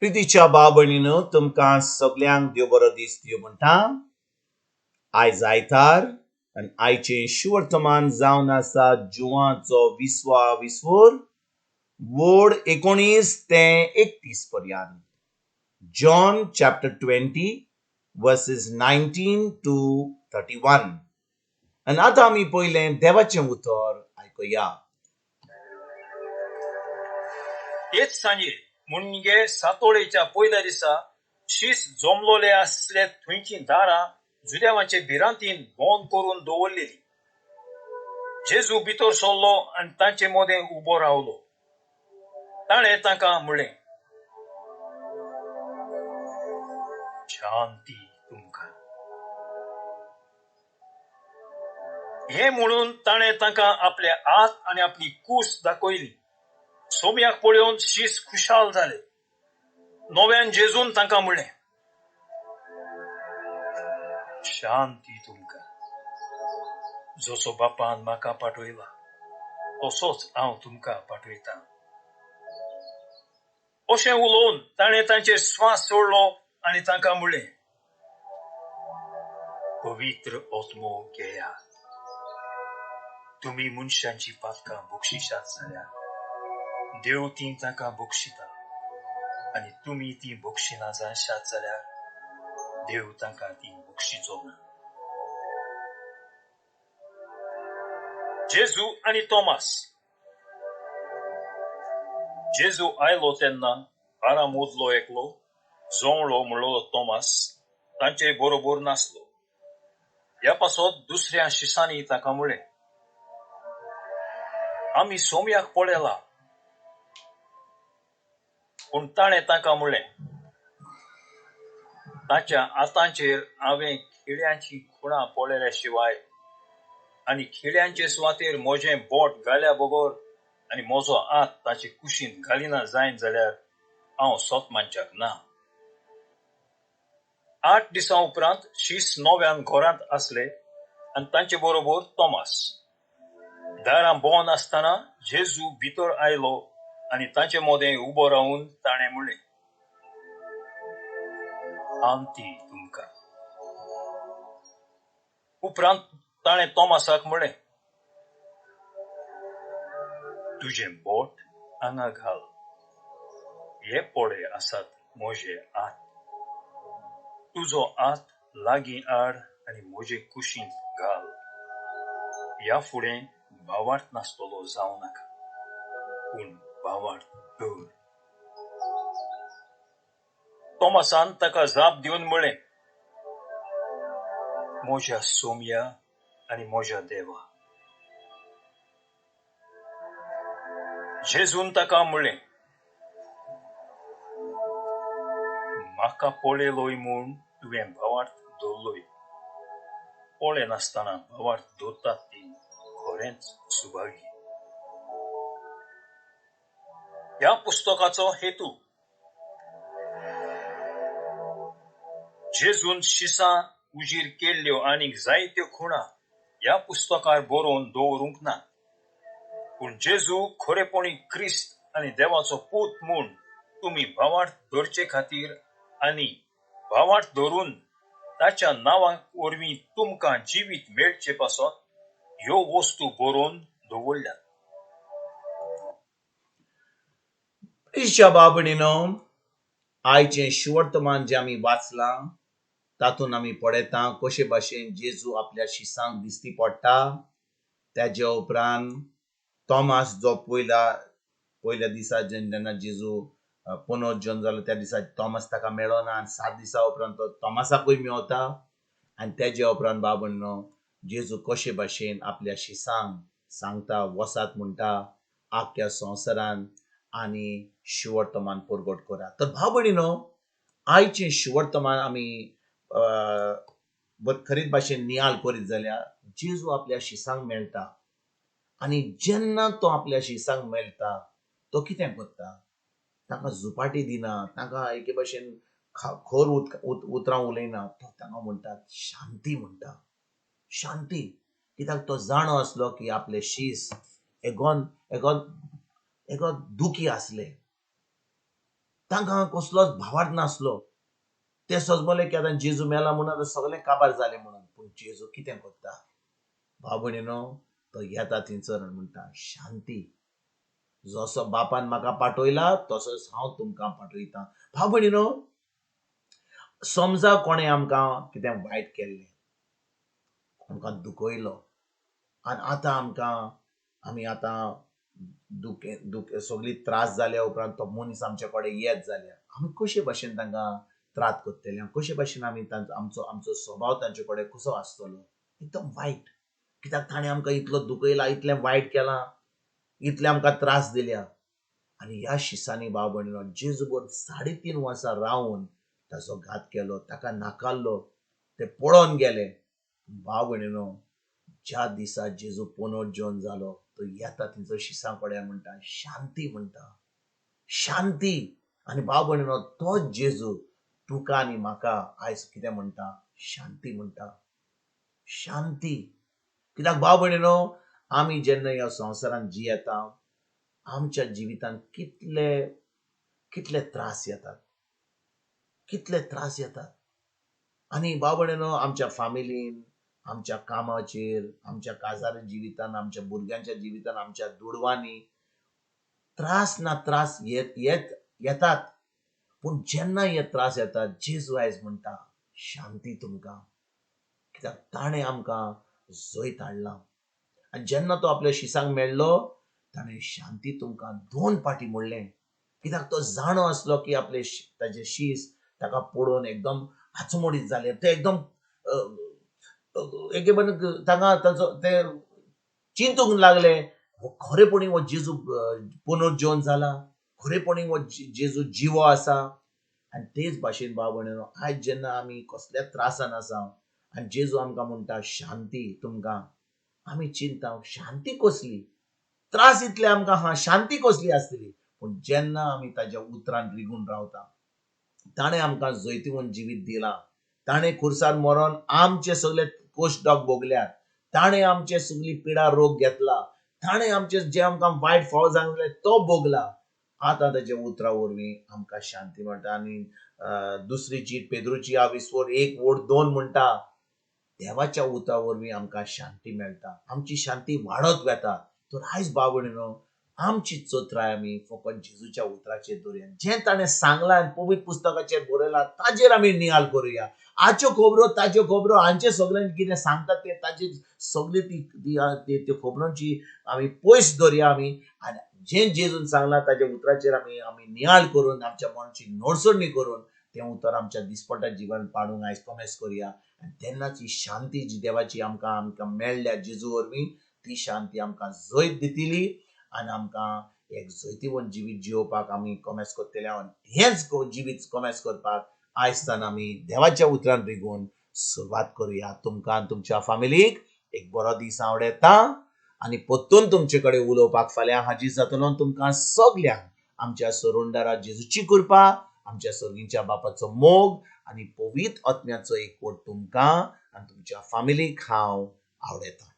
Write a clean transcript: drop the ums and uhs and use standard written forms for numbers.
प्रितीच्या भाव भयणीनो, तुमकां सगल्यांक देव बरो दीस दिवं म्हणटा. आयज आयतार आनी आयचें शुवर्तमान जावन आसा जुवाचो विसवा विस्वोर वोड 19 ते 31 पर्यंत. John chapter 20 verses 19 to 31. आनी आतां आमी पयलें देवाचें उतर आयकुया. हेच सांजे म्हणजे सातोळेच्या पयल्या दिसा शीस जमलोले आसले थंयचीं दारां जुदेवांचे भिरांतीन बंद करून दवरलेली. जेजू भितर सरलो आनी तांचे मदें उबो रावलो. ताणें तांकां म्हणलें, शांती तुमकां. हें म्हणून ताणें तांकां आपले हात आनी आपली कूस दाखयली. सोम्याक पळोवन शीस खुशाल जाले. नव्यान जेजून तांकां म्हणलें, शांती तुमकां. जसो बापान म्हाका पाठयला तसोच हांव तुमकां पाठयतां. अशें उलोवन ताणें तांचेर स्वास सोडलो आनी तांकां म्हणलें, पवित्र आत्मो घेयात. तुमी मनशांची पातकां बक्षिशात जाल्यार देव तीं तांकां बक्षिता, आनी तुमी तीं बक्षिना जाशात जाल्यार देव तांकां तीं बक्षिचो ना. जेजू आनी तोमास. जेजू आयलो तेन्ना बारा मदलो एकलो जोंवळो म्हणलो तोमास तांचे बरोबर नासलो. ह्या पासत दुसऱ्या शिसांनी ताका म्हणलें, आमी सोम्याक पळयला. पूण ताणें तांकां म्हणलें, ताच्या हातांचेर हांवें खिळ्यांची खुणां पळयल्या शिवाय आनी खिळ्यांचे सुवातेर म्हजें बोट घाल्या बगर आनी म्हजो हात ताचे कुशींत घालिना जायन जाल्यार हांव सोत मानच्याक ना. 8 दिसां उपरांत शीस नव्यान घरांत आसले आनी तांचे बरोबर तोमास. दारां बंद आसतना जेजू भितर आयलो आनी तांचे मदें उबो रावून ताणें म्हणलें, शांती तुमकां. उपरांत ताणें तोमासाक म्हणलें, तुजें बोट हांगा घाल, हे पळे आसात म्हजे हात. तुजो हात लागीं हाड आनी म्हजे कुशींत घाल. ह्या फुडें भावार्थ नासतलो जावं नाका, पूण भावार्थ धर. तोमासान ताका जाप दिवन म्हणलें, म्हज्या सोम्या आनी म्हज्या देवा. जेजून ताका म्हणलें, म्हाका पळयलोय म्हूण तुवें भावार्थ दवरलोय. पळयनासतना भावार्थ दवरतात ती खरेंच सुभागी. ह्या पुस्तकाचो हेतू. जेजून शिसां उजीर केल्ल्यो आनीक जायत्यो खुणा ह्या पुस्तकार बरोवन दवरूंक ना, पूण जेजू खरेपणी क्रिस्त आनी देवाचो पूत म्हूण तुमी भावार्थ धरचे खातीर आनी भावार्थ धरून ताच्या नांवा वरवीं तुमकां जिवीत मेळचे पासत ह्यो वस्तू बरोवन दवरल्यात. प्रितीच्या भाव भयणीनो, आयचें शुवर्तमान जें आमी वाचलां तातूंत आमी पळयता कशे भाशेन जेजू आपल्या शिसांक दिश्टी पडटा. ताज्या उपरांत तोमास जो पयल्या दिसा जेन्ना जेजू पुनर्जन जालो त्या दिसा तोमास ताका मेळना आनी 7 दिसां उपरांत तो तोमासाकूय मेवता. आनी तेज्या उपरांत भाव भयणीनो, जेजू कशे भाशेन आपल्या शिसांक सांगता, वसात म्हणटा आख्या संवसारान आनी शुवर्तमान परगट करात. तर भाव भयणीनो, आयचें शुवर्तमान आमी खरीच भाशेन नियाळ करीत जाल्यार जेजू आपल्या शिसांक मेळटा. आनी जेन्ना तो आपल्या शिसांक मेळटा तो कितें करता, तांकां झुपाटी दिना, तांकां एके भाशेन खर उतरां उलयना. तो तांकां म्हणटा शांती, म्हणटा शांती. कित्याक तो जाणो आसलो की आपले शीस एगोन एगोन एगोन दुखी आसले. तांकां कसलोच भावार्थ नासलो. ते सजमले की आतां जेजू मेला म्हणून आतां सगळें काबार जालें म्हणून. पूण जेजू कितें करता भाव भयणीनो, तो येता थंयसर आनी म्हणटा शांती, जसो बापान म्हाका पाठयला तसोच हांव तुमकां पाठयतां. भाव भयणीनो, समजा कोणें आमकां कितें वायट केल्लें, आमकां दुखयलो आनी आतां आमकां आमी आतां दुखे दुखे सगळी त्रास जाल्या उपरांत तो मनीस आमचे कडेन येत जाल्यार आमी कशे भाशेन तांकां त्रास करतले, कशे भाशेन आमी तांचो आमचो आमचो स्वभाव तांचे कडेन कसो आसतलो? एकदम वायट. कित्याक ताणें आमकां इतलो दुखयला, इतलें वायट केलां, इतले आमकां त्रास दिल्या. आनी ह्या शिसांनी भाव भयणीनो, जेजू बरोबर 3.5 वर्सां रावन ताचो घात केलो, ताका नाकारलो, ते पळोवन गेले. भाव भयणीनो, ज्या दिसा जेजू पुनर्जीवन जालो तो येता थंयसर शिसां कडेन म्हणटा शांती, म्हणटा शांती. आनी भाव भयणीनो, तोच जेजू तुका आनी म्हाका आयज कितें म्हणटा? शांती म्हणटा, शांती. कित्याक भाव भयणीनो, आमी जेन्ना ह्या संवसारांत जियेता आमच्या जिवितांत कितले कितले त्रास येतात, कितले त्रास येतात. आनी भाव भयणीनो, आमच्या फामिलीन, आमच्या कामाचेर, आमच्या काजार जिवितान, आमच्या भुरग्यांच्या जिवितान, आमच्या दुडवांनी त्रास ना त्रास येत येत येतात. पूण जेन्ना हे त्रास येतात जेजू आयज म्हणटा शांती तुमकां. कित्याक ताणें आमकां जैत हाडलां. आनी जेन्ना तो आपल्या शिसांक मेळ्ळो ताणें शांती तुमकां 2 पाटी म्हणलें. कित्याक तो जाणो आसलो की आपले ताजे शीस ताका पळोवन एकदम आचमोडीत जाले, ते एकदम एके तांकां ताचो ते चिंतूंक लागले, खरेपणी हो जेजू पुनर्जीवन जाला, खरेपणी हो जेजू जिवो आसा. आनी तेच भाशेन भाव भयणीनो, आयज जेन्ना आमी कसल्या त्रासान आसा आनी जेजू आमकां म्हणटा शांती तुमकां, आमी चिंता शांती कसली, त्रास इतले आमकां आहा, शांती कसली आसतली? पूण जेन्ना आमी ताज्या उतरान रिगून रावता, ताणें आमकां जैतिवंत जिवीत दिलां, ताणें खुर्सार मरोन आमचे सगळे कोश डॉग भोगल्यात, ताणें आमचे सगळी पिडा रोग घेतला, ताणें आमचे जे आमकां वायट फाव जाले तो भोगला. आतां ताच्या उतरां वरवीं आमकां शांती मेळटा. आनी दुसरी चीट पेद्रूची आविस्वोर 1 वोड 2 म्हणटा, देवाच्या उतरा वरवीं आमकां शांती मेळटा, आमची शांती वाडत वता. तर आयज भाव भयणीनो, आमची चतुराय आमी फकत जेजूच्या उतराचेर दवरुया, जें ताणें सांगलां आनी पवित्र पुस्तकाचेर बरयलां ताजेर आमी नियाळ करुया. आच्यो खबरो ताच्यो खबरो हांचे सगळ्यांक कितें सांगता तें ताची सगळी ती त्यो खबरांची आमी पयस दवरुया आमी. आनी जें जेजून सांगलां ताच्या उतराचेर आमी आमी नियाळ करून आमच्या मनाची नडसणी करून तें उतर आमच्या दिसपट्या जिवन पाडूंक आयज कॉमेस करुया. आनी तेन्नाच ही शांती जी देवाची आमकां आमकां मेळ्ळ्या जेजू वरवीं, ती शांती आमकां जैत दितली आनी आमकां एक जैतिवंत जिवीत जियोवपाक आमी कॉमेस करतले. आनी हेंच जिवीत कॉमेस करपाक आयज आमी देवाच्या उतरान रिगून सुरवात करुया. तुमकां आनी तुमच्या फामिलीक एक बरो दीस आवडटा आनी परतून तुमचे कडेन उलोवपाक फाल्यां हाजीर जातलो. तुमकां सगल्यांक आमच्या सरुंडारा जेजूची कृपा, आमच्या सर्गीच्या बापाचो मोग आनी पवित्र आत्म्याचो एकवट तुमकां आनी तुमच्या फामिलीक हांव आवडटा.